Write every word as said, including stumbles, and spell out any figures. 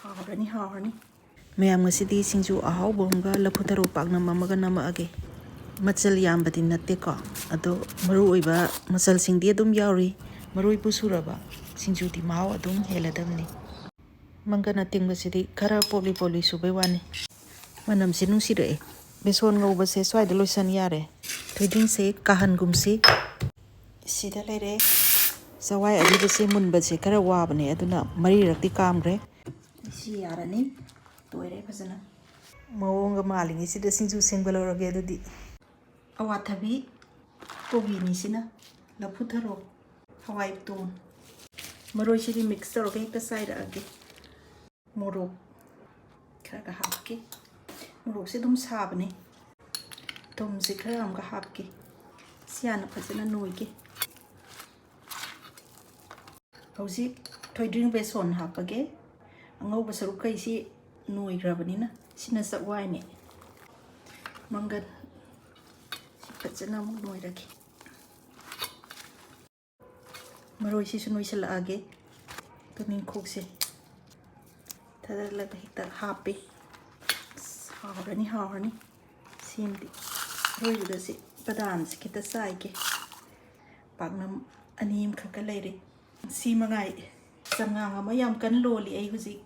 ꯍꯥꯎꯔꯅꯤ, ꯍꯥꯎꯔꯅꯤ꯫ ꯃꯌꯥꯝ, ꯉꯁꯤꯗꯤ ꯁꯤꯡꯖꯨ ꯑꯍꯥꯎꯕ ꯑꯃꯒ ꯂꯐꯨ ꯊꯔꯣ ꯄꯥꯛꯅꯝ ꯑꯃꯒ ꯅꯝꯃꯛꯑꯒꯦ꯫ ꯃꯆꯜ ꯌꯥꯝꯕꯗꯤ ꯅꯠꯇꯦꯀꯣ, ꯑꯗꯣ ꯃꯔꯨ ꯑꯣꯏꯕ ꯃꯆꯜꯁꯤꯡꯗꯤ ꯑꯗꯨꯝ ꯌꯥꯎꯔꯤ꯫ ꯃꯔꯣꯏꯕꯨ ꯁꯨꯔꯕ ꯁꯤꯡꯖꯨꯗꯤ ꯃꯍꯥꯎ ꯑꯗꯨꯝ ꯍꯦꯜꯂꯗꯕꯅꯤ꯫ ꯃꯪꯒꯟ ꯑꯇꯤꯡꯕꯁꯤꯗꯤ ꯈꯔ ꯄꯣꯞꯂꯤ ꯄꯣꯞꯂꯤ ꯁꯨꯕꯩ ꯋꯥꯅꯤ꯫ ꯃꯅꯝꯁꯤ ꯅꯨꯡꯁꯤꯔꯛꯑꯦ꯫ ꯕꯦꯁꯣꯟ ꯉꯧꯕꯁꯦ ꯁ꯭ꯋꯥꯏꯗ ꯂꯣꯏꯁꯟ ꯌꯥꯔꯦ꯫ ꯊꯣꯏꯗꯤꯡꯁꯦ ꯀꯥꯍꯟꯒꯨꯝꯁꯤ꯫ ꯁꯤꯗ ꯂꯩꯔꯦ꯫ ꯆꯋꯥꯏ ꯑꯔꯤꯕꯁꯦ ꯃꯨꯟꯕꯁꯦ ꯈꯔ ꯋꯥꯕꯅꯦ, ꯑꯗꯨꯅ ꯃꯔꯤꯔꯛꯇꯤ ꯀꯥꯝꯈ꯭ꯔꯦ꯫ ꯁꯤ ꯌꯥꯔꯅꯤ꯫ ꯇꯣꯏꯔꯦ ꯐꯖꯅ꯫ ꯃꯑꯣꯡꯒ ꯃꯥꯜꯂꯤꯉꯩꯁꯤꯗ ꯁꯤꯡꯖꯨ ꯁꯦꯝꯒꯠꯍꯧꯔꯒꯦ ꯑꯗꯨꯗꯤ꯫ ꯑꯋꯥꯊꯕꯤ, ꯀꯣꯕꯤꯅꯤ ꯁꯤꯅ, ꯂꯐꯨ ꯊꯔꯣ, ꯍꯋꯥꯏ ꯇꯣꯟ꯫ ꯃꯔꯣꯏꯁꯤꯗꯤ mix ꯇꯧꯔꯒ ꯍꯦꯛꯇ ꯆꯥꯏꯔꯛꯑꯒꯦ꯫ ꯃꯣꯔꯣꯛ ꯈꯔꯒ ꯍꯥꯞꯀꯦ꯫ ꯃꯣꯔꯣꯛꯁꯦ ꯑꯗꯨꯝ ꯁꯥꯕꯅꯦ꯫ ꯊꯨꯝꯁꯦ ꯈꯔ ꯑꯃꯒ ꯍꯥꯞꯀꯦ꯫ ꯁꯤ ꯍꯥꯟꯅ ꯐꯖꯅ ꯅꯣꯏꯒꯦ꯫ ꯍꯧꯖꯤꯛ ꯊꯣꯏꯗꯤꯡ ꯕꯦꯁꯣꯟ ꯍꯥꯞꯄꯒꯦ꯫ ꯑꯉꯧꯕ ꯁꯔꯨꯛꯈꯩꯁꯤ ꯅꯣꯏꯈ꯭ꯔꯕꯅꯤꯅ ꯁꯤꯅ ꯆꯥꯛꯋꯥꯏꯅꯦ꯫ ꯃꯪꯒꯟ ꯁꯤ ꯐꯖꯅ ꯑꯃꯨꯛ ꯅꯣꯏꯔꯒꯦ꯫ ꯃꯔꯣꯏꯁꯤꯁꯨ ꯅꯣꯏꯁꯤꯜꯂꯛꯑꯒꯦ꯫ ꯇꯨꯅꯤꯡꯈꯣꯛꯁꯦ ꯊꯥꯗꯔꯂꯒ ꯍꯦꯛꯇ ꯍꯥꯞꯄꯦ꯫ ꯑꯁ, ꯍꯥꯎꯔꯅꯤ, ꯍꯥꯎꯔꯅꯤ꯫ ꯁꯤꯃꯗꯤ ꯑꯔꯣꯏꯕꯗ ꯁꯤ ꯕꯗꯥꯝꯁꯦ ꯈꯤꯇ ꯆꯥꯏꯒꯦ꯫ ꯄꯥꯛꯅꯝ ꯑꯅꯤ ꯑꯃꯈꯛꯀ ꯂꯩꯔꯦ꯫ ꯁꯤ ꯃꯉꯥꯏ꯫ ꯆꯉꯥꯡ ꯑꯃ ꯌꯥꯝ ꯀꯟꯅ ꯂꯣꯜꯂꯤ ꯑꯩ ꯍꯧꯖꯤꯛ꯫